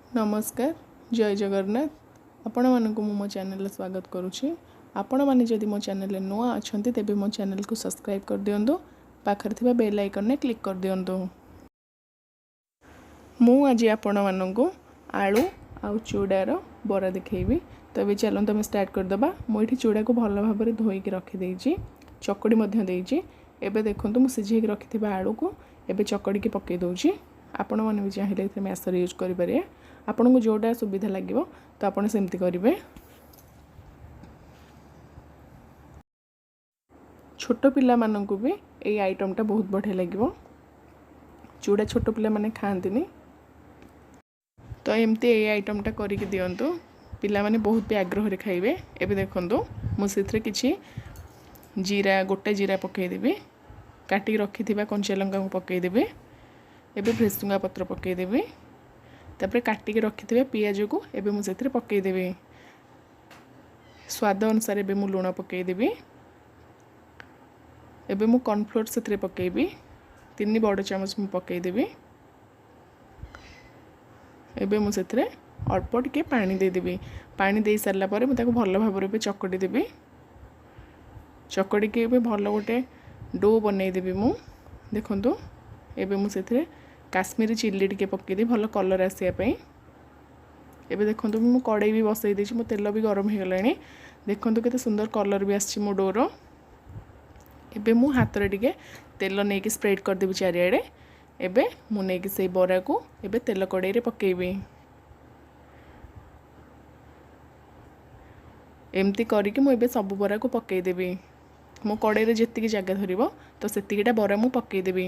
ନମସ୍କାର, ଜୟ ଜଗନ୍ନାଥ। ଆପଣମାନଙ୍କୁ ମୁଁ ମୋ ଚ୍ୟାନେଲରେ ସ୍ୱାଗତ କରୁଛି। ଆପଣମାନେ ଯଦି ମୋ ଚ୍ୟାନେଲରେ ନୂଆ ଅଛନ୍ତି, ତେବେ ମୋ ଚ୍ୟାନେଲକୁ ସବସ୍କ୍ରାଇବ୍ କରିଦିଅନ୍ତୁ, ପାଖରେ ଥିବା ବେଲ୍ ଆଇକନ୍ରେ କ୍ଲିକ୍ କରିଦିଅନ୍ତୁ। ମୁଁ ଆଜି ଆପଣମାନଙ୍କୁ ଆଳୁ ଆଉ ଚୁଡ଼ାର ବରା ଦେଖେଇବି। ତ ଏବେ ଚାଲନ୍ତୁ, ଆମେ ଷ୍ଟାର୍ଟ କରିଦେବା। ମୁଁ ଏଠି ଚୁଡ଼ାକୁ ଭଲ ଭାବରେ ଧୋଇକି ରଖିଦେଇଛି, ଚକଡ଼ି ମଧ୍ୟ ଦେଇଛି। ଏବେ ଦେଖନ୍ତୁ, ମୁଁ ସିଝେଇକି ରଖିଥିବା ଆଳୁକୁ ଏବେ ଚକଡ଼ିକି ପକାଇ ଦେଉଛି। ଆପଣମାନେ ବି ଚାହିଁଲେ ଏଥିରେ ମ୍ୟାସର୍ ୟୁଜ୍ କରିପାରିବେ। ଆପଣଙ୍କୁ ଯେଉଁଟା ସୁବିଧା ଲାଗିବ, ତ ଆପଣ ସେମିତି କରିବେ। ଛୋଟ ପିଲାମାନଙ୍କୁ ବି ଏଇ ଆଇଟମ୍ଟା ବହୁତ ବଢ଼ିଆ ଲାଗିବ। ଚୁଡ଼ା ଛୋଟ ପିଲାମାନେ ଖାଆନ୍ତିନି, ତ ଏମିତି ଏଇ ଆଇଟମ୍ଟା କରିକି ଦିଅନ୍ତୁ, ପିଲାମାନେ ବହୁତ ବି ଆଗ୍ରହରେ ଖାଇବେ। ଏବେ ଦେଖନ୍ତୁ, ମୁଁ ସେଥିରେ କିଛି ଜିରା, ଗୋଟା ଜିରା ପକାଇଦେବି, କାଟିକି ରଖିଥିବା କଞ୍ଚା ଲଙ୍କାକୁ ପକାଇଦେବି, ଏବେ ଭୃସୁଙ୍ଗା ପତ୍ର ପକାଇଦେବି। ତାପରେ କାଟିକି ରଖିଥିବା ପିଆଜକୁ ଏବେ ମୁଁ ସେଥିରେ ପକାଇଦେବି। ସ୍ୱାଦ ଅନୁସାରେ ଏବେ ମୁଁ ଲୁଣ ପକାଇଦେବି। ଏବେ ମୁଁ କର୍ଣ୍ଣଫ୍ଲୋର୍ ସେଥିରେ ପକାଇବି, 3 ବଡ଼ ଚାମଚ ମୁଁ ପକାଇଦେବି। ଏବେ ମୁଁ ସେଥିରେ ଅଳ୍ପ ଟିକେ ପାଣି ଦେଇଦେବି। ପାଣି ଦେଇ ସାରିଲା ପରେ ମୁଁ ତାକୁ ଭଲ ଭାବରେ ଏବେ ଚକଟି ଦେବି। ଚକଟିକି ଏବେ ଭଲ ଗୋଟେ do ବନେଇଦେବି ମୁଁ। ଦେଖନ୍ତୁ, ଏବେ ମୁଁ ସେଥିରେ କାଶ୍ମୀରୀ ଚିଲି ଟିକେ ପକାଇଦେବି, ଭଲ କଲର୍ ଆସିବା ପାଇଁ। ଏବେ ଦେଖନ୍ତୁ, ମୁଁ କଡ଼େଇ ବି ବସେଇ ଦେଇଛି, ମୋ ତେଲ ବି ଗରମ ହେଇଗଲାଣି। ଦେଖନ୍ତୁ, କେତେ ସୁନ୍ଦର କଲର୍ ବି ଆସିଛି ମୋ ଡୋର। ଏବେ ମୁଁ ହାତରେ ଟିକେ ତେଲ ନେଇକି ସ୍ପ୍ରେଡ଼୍ କରିଦେବି ଚାରିଆଡ଼େ। ଏବେ ମୁଁ ନେଇକି ସେଇ ବରାକୁ ଏବେ ତେଲ କଡ଼େଇରେ ପକାଇବି। ଏମିତି କରିକି ମୁଁ ଏବେ ସବୁ ବରାକୁ ପକାଇଦେବି। ମୋ କଡ଼େଇରେ ଯେତିକି ଜାଗା ଧରିବ, ତ ସେତିକିଟା ବରା ମୁଁ ପକାଇଦେବି।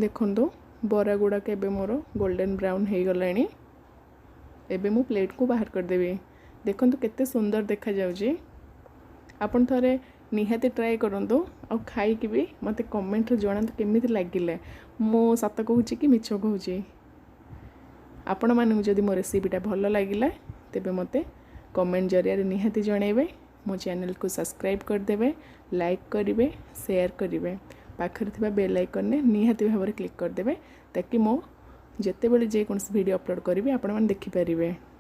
ଦେଖନ୍ତୁ, ବରା ଗୁଡ଼ାକ ଏବେ ମୋର ଗୋଲ୍ଡେନ୍ ବ୍ରାଉନ୍ ହେଇଗଲାଣି। ଏବେ ମୁଁ ପ୍ଲେଟ୍କୁ ବାହାର କରିଦେବି। ଦେଖନ୍ତୁ, କେତେ ସୁନ୍ଦର ଦେଖାଯାଉଛି। ଆପଣ ଥରେ ନିହାତି ଟ୍ରାଏ କରନ୍ତୁ ଆଉ ଖାଇକି ବି ମୋତେ କମେଣ୍ଟରେ ଜଣାନ୍ତୁ କେମିତି ଲାଗିଲା, ମୁଁ ସତ କହୁଛି କି ମିଛ କହୁଛି। ଆପଣମାନଙ୍କୁ ଯଦି ମୋ ରେସିପିଟା ଭଲ ଲାଗିଲା, ତେବେ ମୋତେ କମେଣ୍ଟ ଜରିଆରେ ନିହାତି ଜଣାଇବେ। ମୋ ଚ୍ୟାନେଲକୁ ସବସ୍କ୍ରାଇବ୍ କରିଦେବେ, ଲାଇକ୍ କରିବେ, ସେୟାର କରିବେ, ପାଖରେ ଥିବା ବେଲ୍ ଆଇକନ୍ରେ ନିହାତି ଭାବରେ କ୍ଲିକ୍ କରିଦେବେ, ତାକି ମୁଁ ଯେତେବେଳେ ଯେକୌଣସି ଭିଡ଼ିଓ ଅପଲୋଡ଼ କରିବି, ଆପଣମାନେ ଦେଖିପାରିବେ।